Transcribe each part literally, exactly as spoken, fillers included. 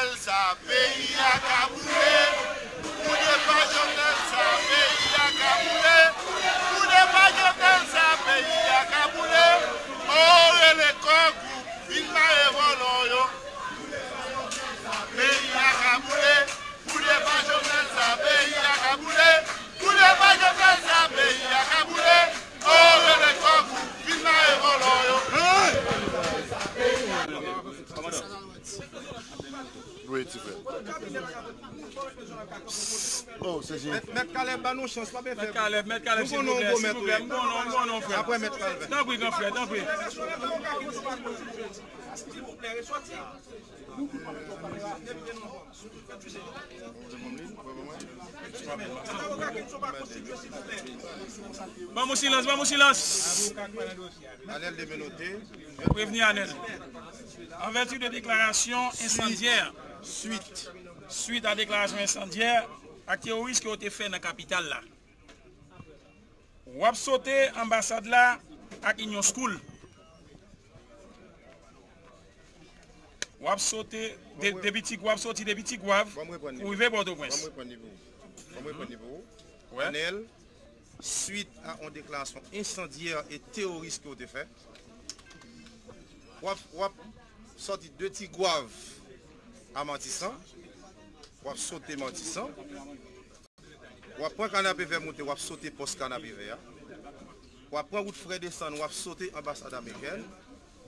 Sa peyi a ka boule. Pou depa Jovenel sa peyi a ka boule. Pou depa Jovenel sa peyi a ka boule. O rele kò group vin mare vòlò yo. Peyi a ka boule. Pou depa Jovenel sa peyi a ka boule. Pou depa Jovenel sa peyi a ka boule. O rele kò group vin mare vòlò yo. Wi, ti frè. Oh, se jen. Mèt Kalèb, ba nou chans, pa byen fè. Mèt Kalèb, Mèt Kalèb, silvouplè, silvouplè, m konnen, m konnen, m konnen, frè. Apre Mèt Kalèb. Tanpri, gran frè, tanpri. Ban m yon silans, ban m yon silans. Anèl de menote. Prevni Anèl. En vertu de déclaration incendiaire. Suite. Suite à déclaration incendiaire ak teworis ke w te fè nan kapital la. W ap sote anbasad la ak Union School. W ap sote de, depi Ti, w ap soti depi Ti Gwav pou rive Pòtoprens. Ban m reprann li pou ou. Ban m reprann li pou ou. Wè. Anèl, suite à yon déclaration incendiaire et terroriste ke w te fè, w ap, w ap sòti de Ti Gwav a Matisan, w ap sote Matisan, w ap pran Kanapevè moute, w ap sote pòs Kanapevè a. W ap pran wout Frè desann, w ap sote anbasad amerikèn.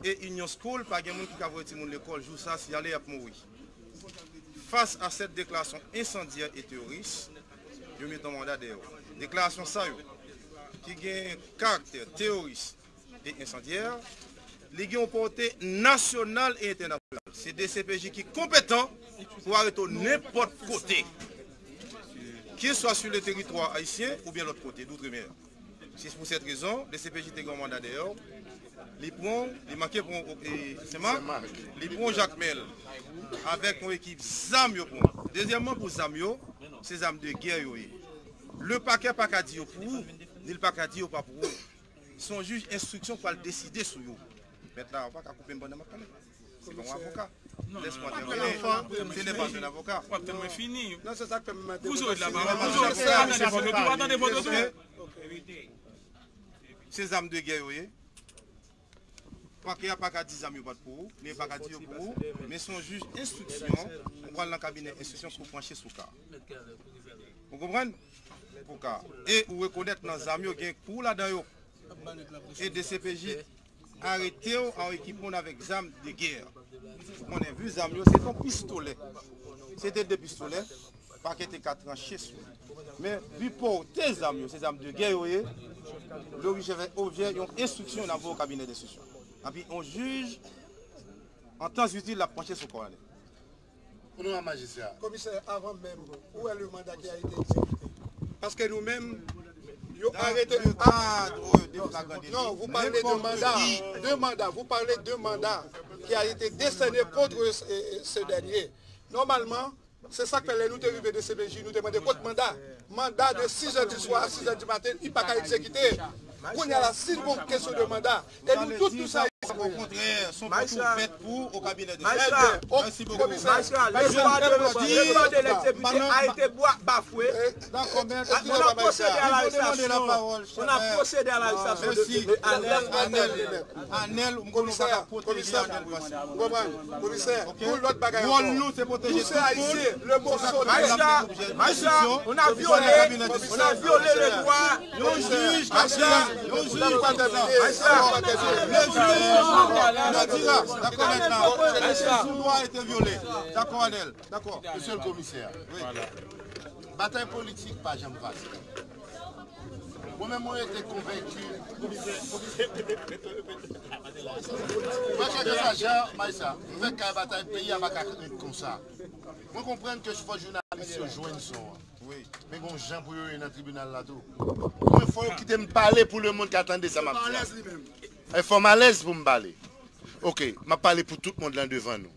E Union School, pa gen moun ki ka voye timoun lekòl jou sa, si y ale, y ap mouri. Face à cette déclaration incendiaire et terroriste, yo mete yon manda dèyè w. Deklarasyon sa yo, ki gen karaktè teworis, e ensandyè, li gen yon pòte nasyonal e entènasyonal. Se D C P J ki konpetan pou arete w nenpòt kote, ke swa sou le teritwa ayisyen oubyen lòt kote, d'outre-mer. Se pou sèt rezon, D C P J te gen yon manda dèyè w. Li pran, li manke pran, e, Senmak, li pran Jakmèl avèk yon ekip zam yo pran. Dezyèmman, pou zam yo, se zam de gè yo ye. Le pakè pa ka di yo pou ou, ni l pa ka di yo pa pou ou. Se yon jij enstriksyon k pral deside sou yo. Mèt la, ou pa ka koupe m pandan m ap pale. Se pa yon avoka. Lès mwen tèmine. Ce n'est pas un avocat. W ap tann mwen fini. Non, se sa k fè m mande. Vous aurez de la parole. Vous aurez, vous aurez, attendez votre tour. Se zam de gè yo ye. Pakè a pa ka di zam yo pa t pou ou, men pa ka di yo pou ou, men se yon jij enstriksyon, ou pral nan kabinè enstriksyon pou w tranche sou ka. Ou konprann? Pou ka. E ou rekonèt nan zam yo gen pou ou ladan yo. E D C P J arete w an ekip moun avèk zam de gè. Ou konnen, vi zam yo, se t yon pistolè. Se te de pistolè, pakè te ka tranche sou li. Men, vi pòte zam yo, se zam de gè yo ye, li oblije fè objè yon enstriksyon, n ap voye w kabinè denstriksyon. Epi, yon jij, an tan itil, l ap panche sou kò a nèg. Pou nou, majistra. Komisè, avan menm, ou wè le mandat ki a été exécuté. Paske nou menm, yo arete. Non, vous parlez de mandat, de mandat, vous parlez de mandat qui a été décerné contre ce, ce dernier. Normalman, se sa k fè lè nou te rive D C P J, nou te mande kot manda. Manda de sis è di swa a sis è di maten, li pa ka egzekite. Kounye a la, si l gon kesyon de manda, e nou tout, nou sa. Au contraire, sont portes ouvertes pour au cabinet de justice. Merci beaucoup. Majistra, le droit de, le droit de l'exécutif a été bafoué. Dakò, mèt. On a procédé à l'arrestation. On a procédé à l'arrestation de, de Anèl. Anèl, Anèl, ou m konnen w pa ka pwoteje Anèl Prince. Komisè, pou lòt bagay ankò. Wòl nou, se pwoteje tout moun. Majistra, majistra, on a violé, on a violé le droit. Yon jij ki di, yon jij ki di sa. Majistra, le jij, le dira. Dakò, mèt la. Majistra. Sou lwa ete vyole. Dakò, Anèl. Dakò. Mesye le komisè. Wi. Batay politik pa janm fasil. Mwen menm, mwen rete konvenki. Mwen, kèlkeswa jan, Maysa, m fèk kay batay, peyi a pa ka ret konsa. Mwen konprann ke fò jounalis yo jwenn son an. Wi. Men gon jan pou yo ye nan tribinal la tou. Mwen, fò yo kite m pale pou lemonn ka tande sa m ap di a. E fò m alèz pou m pale. Oke, m ap pale pou tout mond lan devan nou.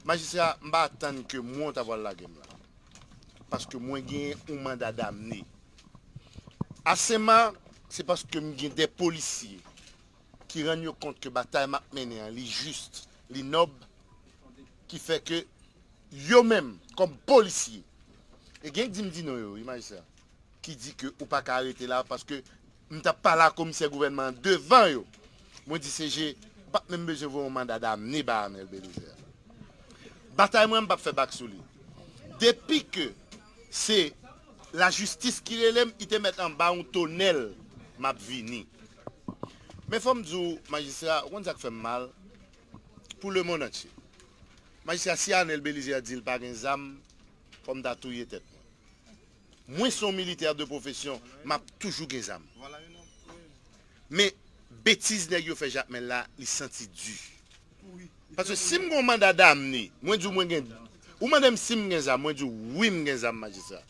Majistra, m pa atann ke mwen w ta pral lage m la. Paske mwen gen yon manda damne. A Senmak, se paske m gen de polisye ki rann yo kont ke batay m ap mennen an, li jis, li nòb, ki fè ke yo menm, kòm polisye, e gen k di m di non yo, wi, majistra, ki di ke ou pa ka rete la paske m t ap pale ak komisè gouvènman an devan yo. Mwen di C G, ou p ap menm bezwen voye yon manda damne ba Arnel Belizaire. Batay mwen, m p ap fè bak sou li. Depi ke se lajistis ki rele m, li te mèt anba yon tonèl, m ap vini. Men fò m di w, majistra, ou konn sa k fè m mal? Pou lemonn antye. Majistra, si Arnel Belizaire di l pa gen zam, fò m ta touye tèt mwen. Mwen se yon militè de pwofesyon, m ap toujou gen zam. Men, betiz nèg yo fè Jakmèl la, li santi di. Paske si m gen yon manda damne, mwen di w mwen gen, ou mande m si m gen zam, mwen di w wi m gen zam, majistra.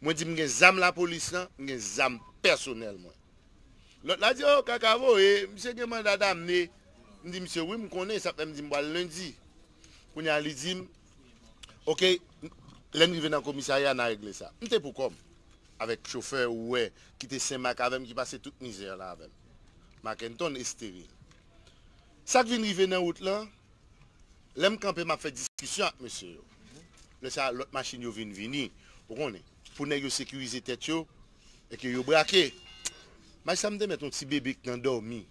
Mwen di m gen zam lapolis lan, m gen zam pèsonèl mwen. Lòt la di, o, kaka voye, misye gen manda damne. M di misye, wi, m konnen, sa fè m di m pral lendi. Kounye a, li di m, oke, lè n rive nan komisarya, n a regle sa. M te pou kò m, avèk chofè ou wè, ki te Senmak avè m, ki pase tout mizè la avè m. Mackenton esteril. Sa k vin rive nan wout lan, lè m kanpe, m ap fè diskisyon ak mesye yo. Lè sa a, lòt machin yo vin vini, ou konnen, pou nèg yo sekirize tèt yo, e ke yo brake. Majistra, m te mèt yon ti bebe k nan dòmi.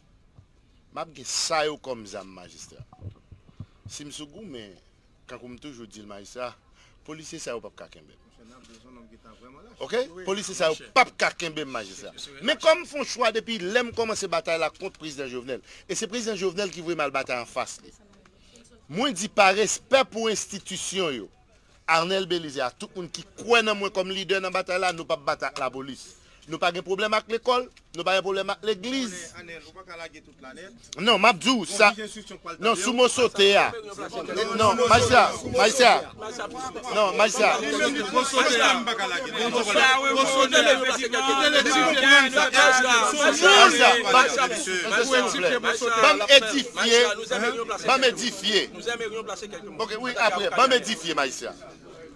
M ap gen sa yo kòm zam, majistra. Si m sou goumen, kankou m toujou di l, majistra, polisye sa yo p ap ka kenbe m. Oke? Polisye sa yo p ap ka kenbe m, majistra. Men kòm m fè yon chwa depi lè m kòmanse batay la kont prezidan Jovenel, e se prezidan Jovenel ki voye m al batay anfas li. Mwen di pa respè pou enstitisyon yo, Arnel Belizaire, tout moun ki kwè nan mwen kòm lidè nan batay la, nou p ap batay ak lapolis. Nou pa gen pwoblèm ak lekòl, nou pa gen pwoblèm ak legliz. Non, m ap di w sa. Non, sou mo sote a. Non, majistra, majistra. Non, majistra. Majistra, ban, mesye, silvouplè. Ban m edifye. Ban m edifye. Ok, wi, apre, ban m edifye, majistra.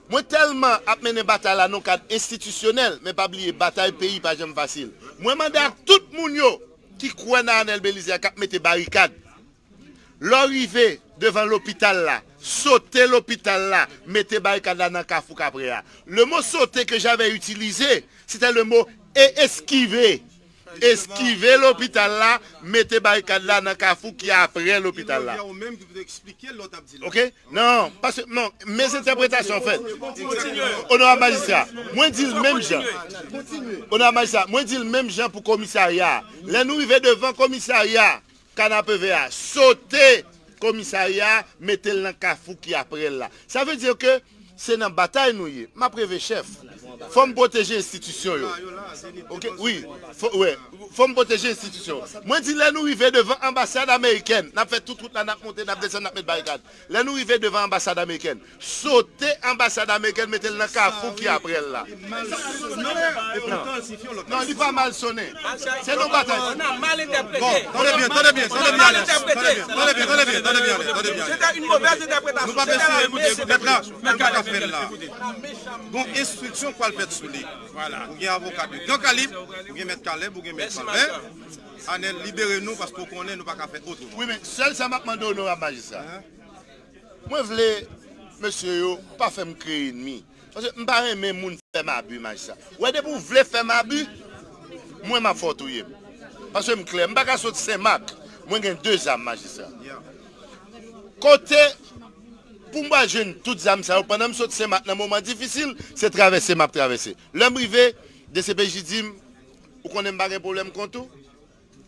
Mwen tèlman ap mennen batay la nan kad enstitisyonèl, men pa bliye batay peyi pa janm fasil. Mwen mande ak tout moun yo ki kwè nan Arnel Belizaire k ap mete barikad. Lè w rive devan lopital la, sote lopital la, mete barikad la nan kafou k aprè a. Le mot sauter que j'avais utilisé, c'était le mot e-, esquiver. Eskive lopital la, mete barikad la nan kafou ki aprè lopital la. Oke? Non, paske, non, mezentèpretasyon fèt. Onorab majistra, mwen di l menm jan. Onorab majistra, mwen di l menm jan pou komisarya a. Lè nou rive devan komisarya, Kanapevè a, sote komisarya a, mete l nan kafou ki aprè l la. Sa vle di ke se nan batay nou ye. M ap reve chèf. Fò m pwoteje enstitisyon yo. Oke, wi. Fò, wè. Fò m pwoteje enstitisyon. Mwen di lè nou rive devan anbasad amerikèn, n ap fè tout wout la, n ap monte, n ap desann, n ap met barikad. Lè nou rive devan anbasad amerikèn, sote anbasad amerikèn, mete l nan kafou ki aprè l la. Non. Non, li pa mal sonnen. Se nan batay. On a mal interprété. Bon, tande byen, tande byen, tande byen, Alex. Tande byen, tande byen, tande byen, tande byen, Alex. C'était une mauvaise interprétation. Nou pa bezwen, mèt la, nou pa ka fè l la. Gon enstriksyon k pral fèt sou li. Ou gen avoka de gran kalib, ou gen mèt Caleb, ou gen mèt Calvin. Anèl, libere nou paske w konnen nou pa ka fè otreman. Wi, men sèl sa m ap mande onorab majistra. Mwen vle mesye yo pa fè m kreye ènmi. Paske m pa renmen moun fè m abi, majistra. Ou wè, depi w vle fè m abi, mwen m ap fè w touye m. Paske m klè, m pa ka sot Senmak, mwen gen de zam, majistra. Kote pou m pral jwenn tout zam sa yo, pandan m sot Senmak nan moman difisil, se travèse m ap travèse. Lè m rive, D C P J di m, ou konnen m pa gen pwoblèm kont ou?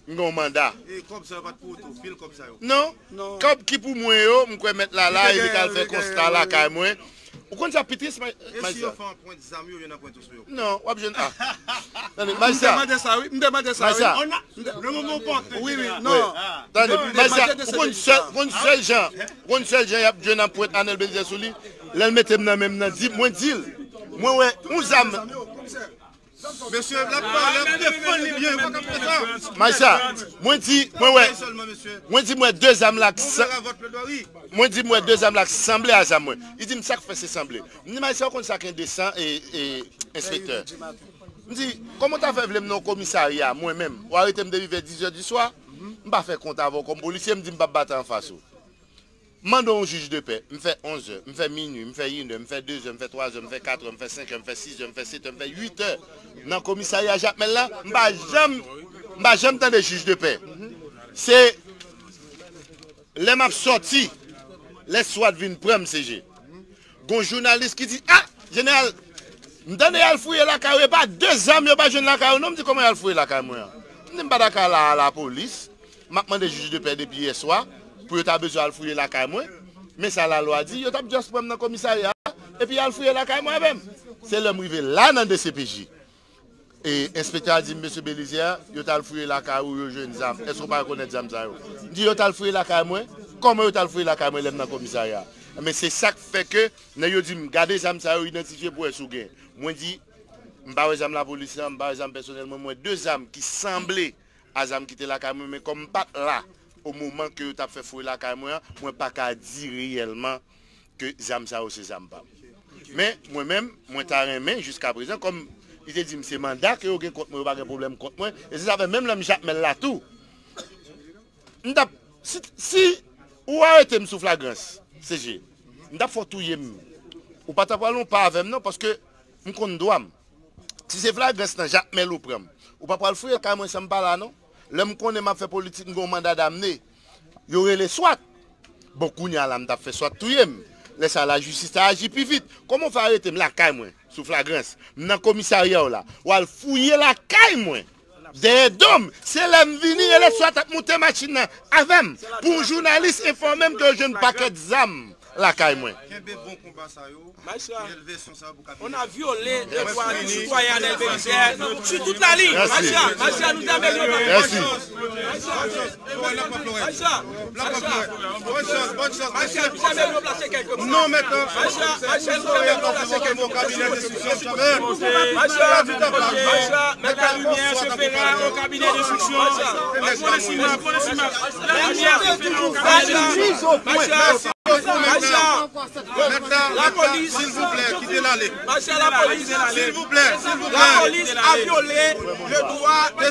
M gen yon manda. E kòb sa yo pa t pou ou tou, pil kòb sa yo. Non. Kòb ki pou mwen yo, m kwè mèt la la, e li ka al fè konsta lakay mwen. Ou konn sa pi tris, ma-, e si yo fè anprent zam yo, yo nan anprent sou yo? Non, w ap jwenn, a. Tande, majistra. M te mande sa, wi. M te mande sa, wi. Majistra. Le moment opportun. Wi, wi, non. Tande, majistra, ou konn sèl, ou konn sèl jan, ou konn sèl jan y ap jwenn anprent Anèl Belizaire sou li? Lè l mete m nan men m nan, di, mwen di l, mwen wè yon zam. Mesye, l ap pale, l ap defann li byen, ou pa ka fè sa. Majistra, mwen di, mwen wè, mwen di, mwen wè de zam la k san-, mwen di, mwen wè de zam la k sanble a zam mwen. Li di m, sa k fè se sanble? M di, majistra, ou konn sa k endesan, e, e, enspektè? M di, kòman w ta fè vle m nan yon komisarya, mwen menm, ou arete m depi vè diz è di swa, m pa fè kont avè w kòm polisye, m di m p ap batay anfas ou. Mande yon jij de pè, m fè onz è, m fè minui, m fè inè, m fè dezè, m fè twazè, m fè katrè, m fè senkè, m fè sizè, m fè setè, m fè uitè nan komisarya Jakmèl la, m pa janm, m pa janm tande jij de pè. Se lè m ap sòti, lè swat vin pran m, C G. Gon jounalis ki di, "Ah, jeneral, m tande y al fouye lakay ou, e pa de zam yo pa jwenn lakay ou non." M di, "Kòman y al fouye lakay mwen an?" M di, "M pa ta ka la a lapolis, m ap mande jij de pè depi yè swa pou yo ta bezwen al fouye lakay mwen. Men sa lalwa di, yo t ap just pran m nan komisarya a, epi y al fouye lakay mwen avè m." Se lè m rive la nan D C P J. E enspektè a di m, "Mesye Belizaire, yo t al fouye lakay ou, yo jwenn zam. Èske w pa rekonèt zam sa yo?" M di, "Yo t al fouye lakay mwen? Kòman yo t al fouye lakay mwen lè m nan komisarya a?" Men se sa k fè ke nèg yo di m, "Gade zam sa yo, idantifye pou wè si w gen." Mwen di, "M pa wè zam lapolis lan, m pa wè zam pèsonèl mwen, m wè de zam ki sanble a zam ki te lakay mwen, men kòm m pa t la o moman ke yo t ap fè fouye lakay mwen an, mwen pa ka di reyèlman ke zam sa yo se zam pa m." Men, mwen menm, mwen ta renmen, jiska prezan, kòm li te di m se manda ke yo gen kont mwen, yo pa gen pwoblèm kont mwen, e se sa fè menm lè m Jakmèl la tou, m t ap, si, si ou arete m sou flagrans, C G, m t ap fè w touye m. Ou pa t ap pral yon pa avè m non, paske m konn dwa m. Si se flagrans nan Jakmèl ou pran m, ou pa pral fouye lakay mwen san m pa la non. Lè m konnen m ap fè politik, m gen yon manda damne. Yo rele swat. Bon, kounye a la, m t ap fè swat touye m. Lè sa a, lajistis ta aji pi vit. Kòman w fè arete m lakay mwen sou flagrans? M nan komisarya w la. W al fouye lakay mwen dèyè do m. Se lè m vini, rele swat ap moute machin nan avè m. Pou yon jounalis enfòme m ke yo jwenn pakèt zam lakay mwen. Kenbe bon konba sa yo. Maestra, on a violé le droit du citoyen Anel Belizaire sur toute la ligne. Maestra, maestra, nou te amelyoran. Maestra, maestra, maestra, nou te amelyoran plase kèk moun. Non, mèt, maestra, maestra, nou te amelyoran plase kèk moun. Maestra, maestra, mèt la limyè, se fera o kabinè de enstriksyon. Pran le siman, pran le siman. La limyè, se fera o kabinè de enstriksyon. Maestra, Maestra, lapolis, silvouplè, kite l ale. Maestra, lapolis, silvouplè, silvouplè, lapolis a violé le droit de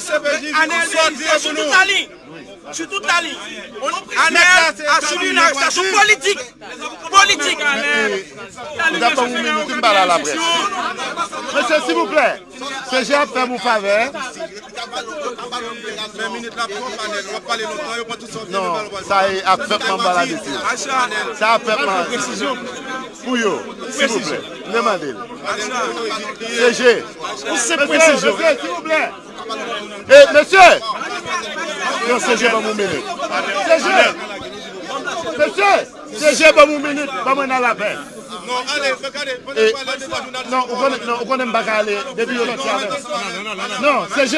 Anel Belizaire sur toute la ligne. Sur toute la ligne. Anel a subi une arrestation politique. Politique. Ou ta ban m yon minit, m pale a laprès. Mesye, silvouplè. C G ap fè m yon favè. Men minit la twòp, Anel. W ap pale lontan, yo pran tout sa w vle. Non, sa e ap fèt manba la, mesye. Sa ap fèt manba. Pou yo, silvouplè. M te mande l. C G. Mesye, mesye, silvouplè. E, mesye! Non, C G, ban m yon minit. C G! Mesye! C G, ban m yon minit, ban mwen nan lapè. E, non, ou konnen, non, ou konnen m pa ka ale depi yo sòti avè m. Non, C G.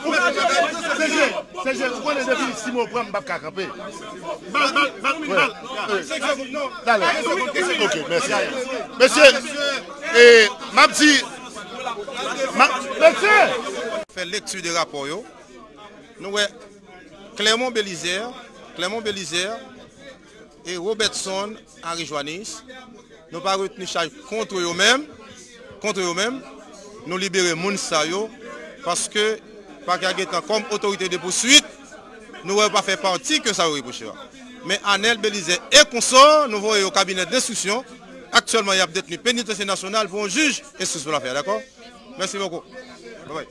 Ou, C G, C G, ou konnen depi Simo pran m, m p ap ka kanpe. Bal, bal, bal, bal. Talè. Ok, mèsi. Mesye, e, m ap di, m ap, mesye! Fè lekti de rapò yo. Nou wè Clermont Belizaire, Clermont Belizaire e Robertson Henri Joannis, nou pa retni chaj kont yo menm, kont yo menm, nou libere moun sa yo, paske pakè a gentan kòm otorite de pouswit, nou wè yo pa fè pati ke sa yo repwoche a. Men Anel Belizaire e konsò, nou voye yo kabinè denstriksyon, aktyèlman y ap detni penitansye nasyonal pou yon jij enstri sou lafè a, dakò? Mèsi bokou. Babay.